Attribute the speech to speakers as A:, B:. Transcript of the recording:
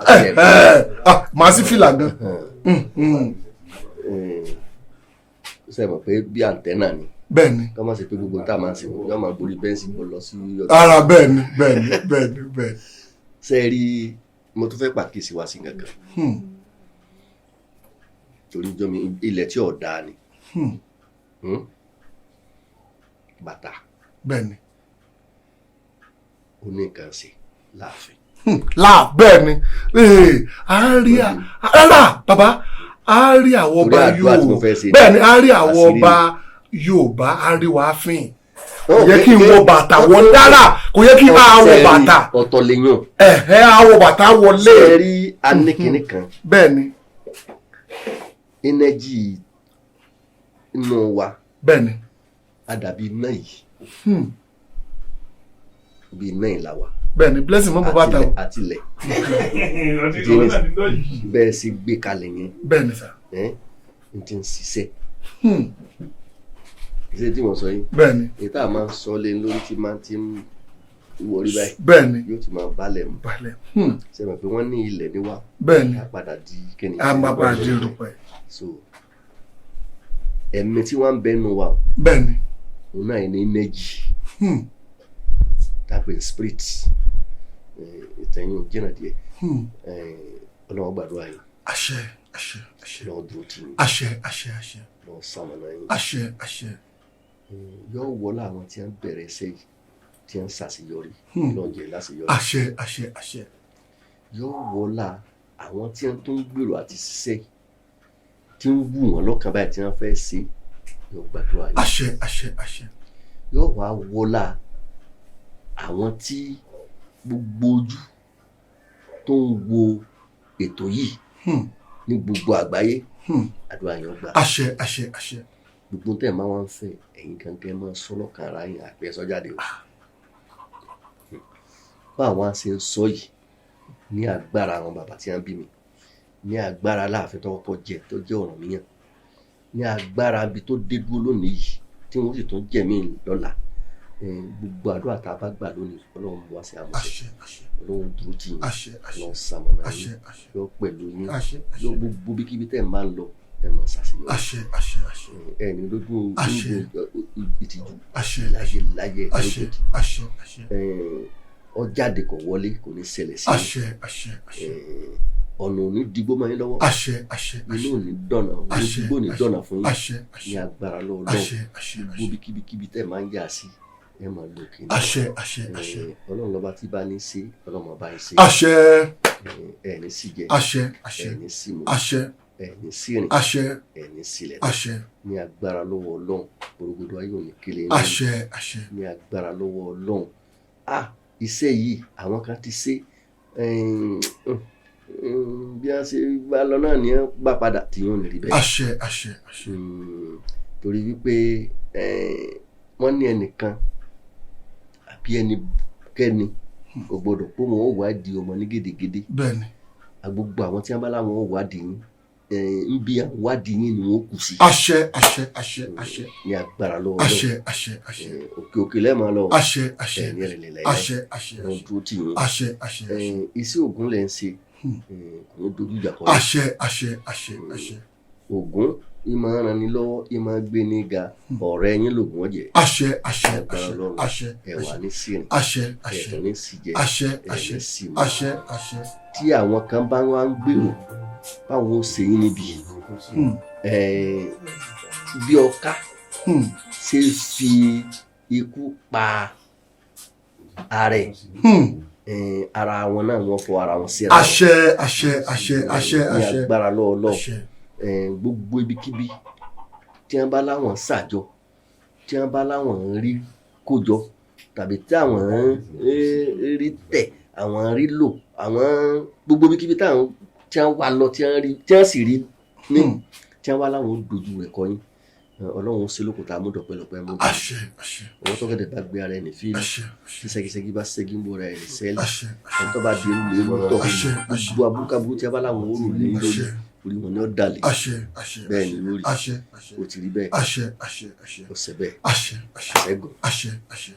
A: Ẹ ẹ, ah, màá sí fìlà gan.
B: Ṣe mọ̀ pé bí antenna ni?
A: Bẹ́ẹ̀ ni.
B: Kọ́ máa ṣe pé gbogbo tá a máa ń ṣe yóò máa borí bẹ́ǹsì bọ̀ lọ sí ọ̀dọ̀.
A: Ara, bẹ́ẹ̀ ni, bẹ́ẹ̀ ni, bẹ́ẹ̀ ni, bẹ́ẹ̀ ni.
B: Ṣe é rí, mo tún fẹ́ pàkíyèsí wa sí nǹkan kan torí jọ mi ilẹ̀ tí ò dáa ni. Bàtà
A: Bẹ́ẹ̀ ni.
B: ó ní nǹkan ṣe láàfin.
A: Láà, bẹ́ẹ̀ ni. Ee, a rí rárá bàbá, a rí àwọn ọba
B: Torí àdúrà tí mo
A: yóò
B: fẹ́ ṣe.
A: Bẹ́ẹ̀ ni, a rí àwọn
B: Àṣírí.
A: ọba Yorùbá, a rí wa fín.
B: Ó,
A: Kò yẹ kí n wọ bàtà wọ rárá, kò yẹ kí n máa wọ bàtà.
B: Ọ̀tọ̀ lè yàn.
A: Ẹ̀hẹ́, á wọ bàtà wọlé.
B: Ṣe é rí, anékinní kan.
A: Bẹ́ẹ̀ ni.
B: Energy inú wa
A: Bẹ́ẹ̀ ni.
B: a dàbí iná yìí, bí iná yìí la wà.
A: Bẹ́ẹ̀ ni, blessing mọ́ bọ́ bàtà o.
B: Àtìlẹ̀ bẹ́ẹ̀ sì gbé kalẹ̀ yẹn.
A: Bẹ́ẹ̀ ni sà.
B: Ẹ́ n ti ń ṣiṣẹ́ ṣe tí mo sọ yìí.
A: Bẹ́ẹ̀ ni.
B: Èyí tá a máa ń sọ lé lórí tí máa ti ń wọrí báyìí
A: Bẹ́ẹ̀ ni.
B: yóò ti máa balẹ̀ mu.
A: Balẹ̀.
B: Ṣe mọ̀ pé wọ́n ní ilẹ̀ níwá
A: Bẹ́ẹ̀ ni.
B: á padà di kíni?
A: A máa padà di erùpẹ̀.
B: So ẹ̀mí tí wọ́n ń bẹ́nu wa,
A: Bẹ́ẹ̀ ni.
B: òun náà ní energy tápẹ̀ spirit. Ìtẹ̀yìn jìnnà díẹ̀. Ọlọ́run gbàdúrà yín.
A: Àṣẹ, àṣẹ, àṣẹ.
B: Ọlọ́run dúró tì yín.
A: Àṣẹ, àṣẹ, àṣẹ.
B: Ọlọ́run ṣamọ̀nà yín.
A: Àṣẹ, àṣẹ.
B: Yóò wọlé àwọn tí wọ́n bẹ̀rẹ̀ iṣẹ́ yìí, tí wọ́n ṣàṣeyọrí. Ọlọ́run jẹ́ láṣeyọrí.
A: Àṣẹ, àṣẹ, àṣẹ.
B: Yóò wọlá àwọn tí wọ́n tó ń gbèrò àti ṣiṣẹ́ yìí, tí ń wù wọ́n lọ́kàn báyìí, tí wọ́n fẹ́ ṣe, yóò gbàdúrà yín.
A: Àṣẹ, àṣẹ, àṣẹ.
B: Yóò wá wọlá àwọn tí gbogbo ojú tó ń wo ètò yìí ní gbogbo àgbáyé, àdúrà yẹn gbà.
A: Àṣẹ, àṣẹ, àṣẹ.
B: Gbogbo tẹ́ ẹ̀ máa wá ń fẹ́, ẹ̀yin kankan máa sọ lọ́kàn ara yín, àpẹ sọ jáde o. Báwọn á ṣe ń sọ yìí, ní agbára àwọn bàbá tí wọ́n bí mi, ní agbára Aláàfin tó kọ́kọ́ jẹ, tó jẹ́ Ọ̀rànmíyàn, ní agbára ibi tó dé dúró lónìí yìí, tí wọ́n sì tún jẹ̀mí lọ́la, gbogbo àdúrà tá a bá gbà lónìí, Ọlọ́run mú wá sí àmúṣẹ.
A: Àṣẹ, àṣẹ.
B: Ọlọ́run dúró tì yín.
A: Àṣẹ, àṣẹ.
B: Ọlọ́run ṣamọ̀nà yín.
A: Àṣẹ, àṣẹ.
B: Yóò pẹ̀lú yín.
A: Àṣẹ, àṣẹ.
B: Yóò gbogbo bíkíbi tẹ́ ẹ̀ máa ń lọ, ẹ máa ṣàṣeyọrí.
A: Àṣẹ, àṣẹ, àṣẹ.
B: Ẹ ní lójú
A: Àṣẹ.
B: ìtìjú
A: Àṣẹ.
B: láyé láyé.
A: Àṣẹ.
B: Lójú ìtìjú.
A: Àṣẹ, àṣẹ.
B: Ọ jáde kò wọlé, kò ní ṣẹlẹ̀ sí yín.
A: Àṣẹ, àṣẹ, àṣẹ.
B: Ọ̀nà ò ní digbó mọ́ yín lọ́wọ́.
A: Àṣẹ, àṣẹ.
B: Inú
A: Àṣẹ.
B: ò ní dọ̀nà
A: Àṣẹ.
B: igbó ò ní dọ̀nà fún yín.
A: Àṣẹ.
B: Ní
A: Àṣẹ.
B: agbára lọ́wọ́.
A: Àṣẹ, àṣẹ.
B: Gbogbo
A: Àṣẹ.
B: bíkíbíkíbi tẹ́ máa ń yà sí, ẹ máa lò kí ni.
A: Àṣẹ, àṣẹ, àṣẹ.
B: Ọlọ́run lọ́ba tí bá ní ṣe, Ọlọ́run bá ń ṣe.
A: Àṣẹ.
B: Ẹ ní sí jẹ.
A: Àṣẹ, àṣẹ.
B: Ẹ ní sí mu.
A: Àṣẹ.
B: Ẹ ní sí rìn.
A: Àṣẹ.
B: Ẹ ní sílẹ̀.
A: Àṣẹ.
B: Ní agbára lọ́wọ́ Ọlọ́run, gbogbo ayé ò ní kele ní.
A: Àṣẹ, àṣẹ.
B: Ní agbára lọ́wọ́ Ọlọ́run, ah, iṣẹ́ yìí àwọn kan ti ṣe, bí wọ́n ṣe gbá lọ náà ní wọ́n gbà padà tí yóò ní rí bẹ́ẹ̀.
A: Àṣẹ, àṣẹ, àṣẹ.
B: Torí wípé wọ́n ní ẹnìkan àbí ẹnikẹ́ni kò gbọdọ̀ pé wọn ò wádìí ọmọ ní gédégédé.
A: Bẹ́ẹ̀ ni.
B: Gbogbo àwọn tí wọ́n bá láwọn ò wádìí yín, ń bí àwọn wádìí yín ni wọ́n kù sí.
A: Àṣẹ, àṣẹ, àṣẹ, àṣẹ.
B: Ní agbára lọ́wọ́.
A: Àṣẹ, àṣẹ, àṣẹ.
B: Òkè òkè lẹ́ẹ̀máa lọ.
A: Àṣẹ, àṣẹ.
B: Ẹ̀ ní ẹ̀rẹ̀lẹ̀ láyé.
A: Àṣẹ, àṣẹ.
B: Wọn dúró tì yín.
A: Àṣẹ, àṣẹ, àṣẹ.
B: Iṣẹ́ Ògún lẹ̀ ń ṣe, kò ní dojú ìjà kọ yín.
A: Àṣẹ, àṣẹ, àṣẹ, àṣẹ.
B: Ògún ìmọ̀ ran ni lọ́wọ́, ìmọ̀ gbé ní ga, ọ̀rẹ́ yín lògùn ọ̀jẹ̀.
A: Àṣẹ, àṣẹ.
B: Agbára
A: Àṣẹ.
B: Ọlọ́run.
A: Àṣẹ.
B: Ẹ wà ní sírìn.
A: Àṣẹ, àṣẹ.
B: Ẹ̀tọ́ ní síjẹ.
A: Àṣẹ.
B: Ẹ̀
A: Àṣẹ.
B: ní símu.
A: Àṣẹ, àṣẹ.
B: Tí àwọn kan bá wá ń gbèrò báwọn ó ṣe yín níbi, bí ọká ṣe fi ikú pa ara ẹ̀, ara wọn náà wọ́n fọ ara wọn síra.
A: Àṣẹ, àṣẹ, àṣẹ, àṣẹ.
B: Ní
A: Àṣẹ.
B: agbára lọ́wọ́ Ọlọ́run.
A: Àṣẹ.
B: Gbogbo ibikíbi tí wọ́n bá láwọn ṣàjọ, tí wọ́n bá láwọn ń rí kójọ, tàbí tí àwọn ń rí tẹ̀, àwọn ń rí lò, àwọn gbogbo ibikíbi táwọn tí wọ́n wá lọ, tí wọ́n rí, tí wọ́n sì rí ní tí wọ́n wá láwọn ń dojú rẹ̀ kọ yín, Ọlọ́run ṣe lókùtà amúdọ̀pẹ̀lọpẹ̀ mú.
A: Àṣẹ, àṣẹ.
B: Owó tó kẹ́tẹ̀ bá gbé ara ẹni fíìlì,
A: Àṣẹ.
B: tí ṣẹ́giṣẹ́gi bá ṣẹ́gi ń bọ̀ra ẹni sẹ́ẹ̀lì,
A: Àṣẹ.
B: ẹni tó bá di eru lè rú tọ̀.
A: Àṣẹ, àṣẹ.
B: Gbogbo abúkábú tí a bá láwọn ó rò lé lórí, orí wọn ni ó dalẹ̀.
A: Àṣẹ, àṣẹ.
B: Bẹ́ẹ̀ ni lórí.
A: Àṣẹ, àṣẹ.
B: Ó ti rí bẹ́ẹ̀.
A: Àṣẹ, àṣẹ, àṣẹ.
B: Ó ṣe bẹ́ẹ̀.
A: Àṣẹ, àṣẹ.
B: Àṣẹgùn.
A: Àṣẹ, àṣẹ.